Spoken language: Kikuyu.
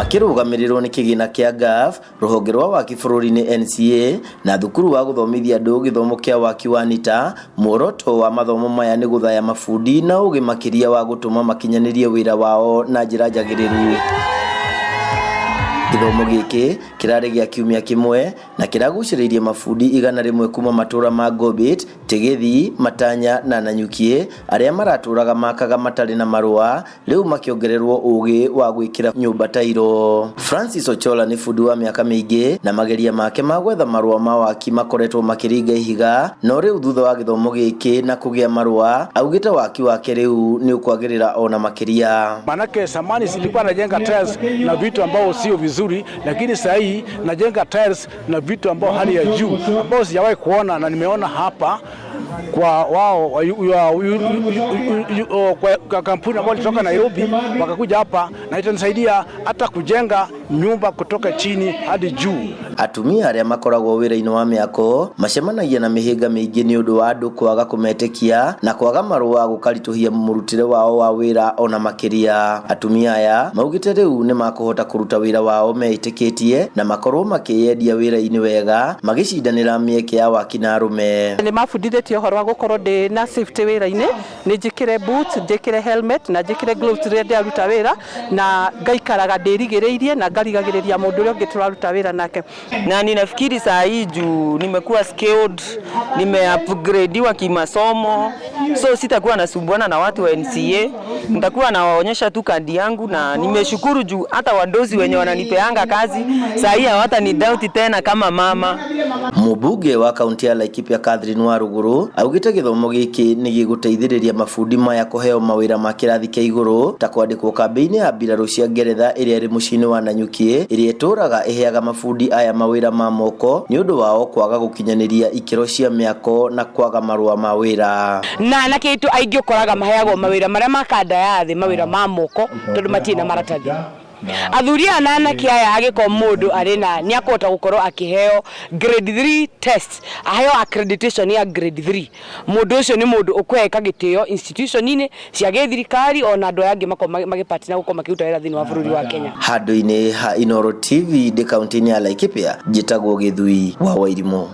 Makĩrũgamĩrĩrwo nĩ kĩgĩna kĩa GAF, rũhonge rwa waki bũrũri-inĩ NCA, na thukuru wa gũthomithia andũ gĩthomo kĩa waki wa NITA, muoroto wa mathomo maya nĩ gũthaya mabundi na ũgĩ makĩria wa gũtũma makinyanĩrie wĩra wao na njĩra njagĩrĩru. Gĩthomo gĩkĩ kĩrarĩ gĩa kiumia kĩmwe na kĩragucĩrĩirie mabundi 100 kuma matũra ma Ngobit, Tigithi, Matanya na Nanyukie arĩa maratũraga makaga matarĩ na marũa rĩu makĩongererwo ũgĩ wa gwĩkĩra nyũmba tairo. Francis Ochola nĩ bundi wa mĩaka mĩingĩ na mageria make ma gwetha marũa ma waki makoretwo makĩringa ihiga, no rĩu thutha wa gĩthomo gĩkĩ na kũgĩa marũa augĩte waki wake rĩu nĩ ũkwagĩrĩra ona makĩria. Manake zamani silikuwa najenga tiles na vitu ambao sio vizuri, lakini sasa hii najenga tiles na vitu ambao hali ya juu ambao sijawahi kuona na nimeona hapa kwa wao kwa kampuni ambao walitoka Nairobi wakakuja hapa, na itanisaidia hata kujenga nyumba kutoka chini hadi juu. Atumia arĩa makoragwo wĩra-inĩ wa mĩako macemanagia na mĩhĩnga mĩingĩ nĩ ũndũ wa andũ kwaga kũmetĩkia na kwaga marũa gũkaritũhia mũrutĩre wao wa wĩra ona makĩria. Atumia aya maugĩte rĩu nĩ makũhota kũruta wĩra wao meĩtĩkĩtie na makorwo makĩyendia wĩra-inĩ wega magĩcindanĩra mĩeke ya waki na arũme. Nĩ mabundithĩtie ũhoro wa gũkorwo ndĩ na safety wĩra-inĩ, nĩ njĩkĩre boots, njĩkĩre helmet na njĩkĩre gloves rĩrĩa ndĩraruta wĩra, na ngaikaraga ndĩrigĩrĩirie na ngarigagĩrĩria mũndũ ũrĩa ũngĩ tũraruta wĩra nake. Na ninafikiri saa hii juu nimekuwa skilled, nimeupgradiwa kimasomo, so sitakuwa nasumbuana na watu wa NCA, nitakuwa nawaonyesha tu kadi yangu, na nimeshukuru juu hata wadozi wenye wananipeanga kazi saa hii hawatani doubt tena kama mama. Mũmbunge wa kaunti ya Laikipia Catherine Waruguru augĩte gĩthomo gĩkĩ nĩ gĩgũteithĩrĩria mabundi maya kũheo mawĩra ma kĩrathi kĩa igũrũ ta kwandĩkwo kambĩ-inĩ ya mbirarũ cia Ngeretha ĩrĩa ĩrĩ mũciĩ-inĩ wa Nanyuki, ĩrĩa ĩtũraga ĩheaga mabundi aya mawĩra ma moko nĩ ũndũ wao kwaga gũkinyanĩria ikĩro cia mĩako na kwaga marũa ma wĩra. Na anake aitũ aingĩ ũkoraga maheagwo mawĩra marĩa ma kanda ya thĩ, mawĩra ma moko, tondũ matirĩ na maratathi. Athuri aya na anake aya, angĩkorwo mũndũ arĩ na nĩ akũhota gũkorwo akĩheo grade 3 test, aheo accreditation ya grade 3, mũndũ ũcio nĩ mũndũ ũkũheka gĩtĩo institution-inĩ cia gĩthirikari, ona andũ aya angĩ makorwo magĩpartner gũkorwo makĩruta wĩra thĩinĩ wa bũrũri wa Kenya. Handũ-inĩ ha Inooro TV ndĩ kaunti-inĩ ya Laikipia, njĩtagwo Gĩthui wa Wairimũ.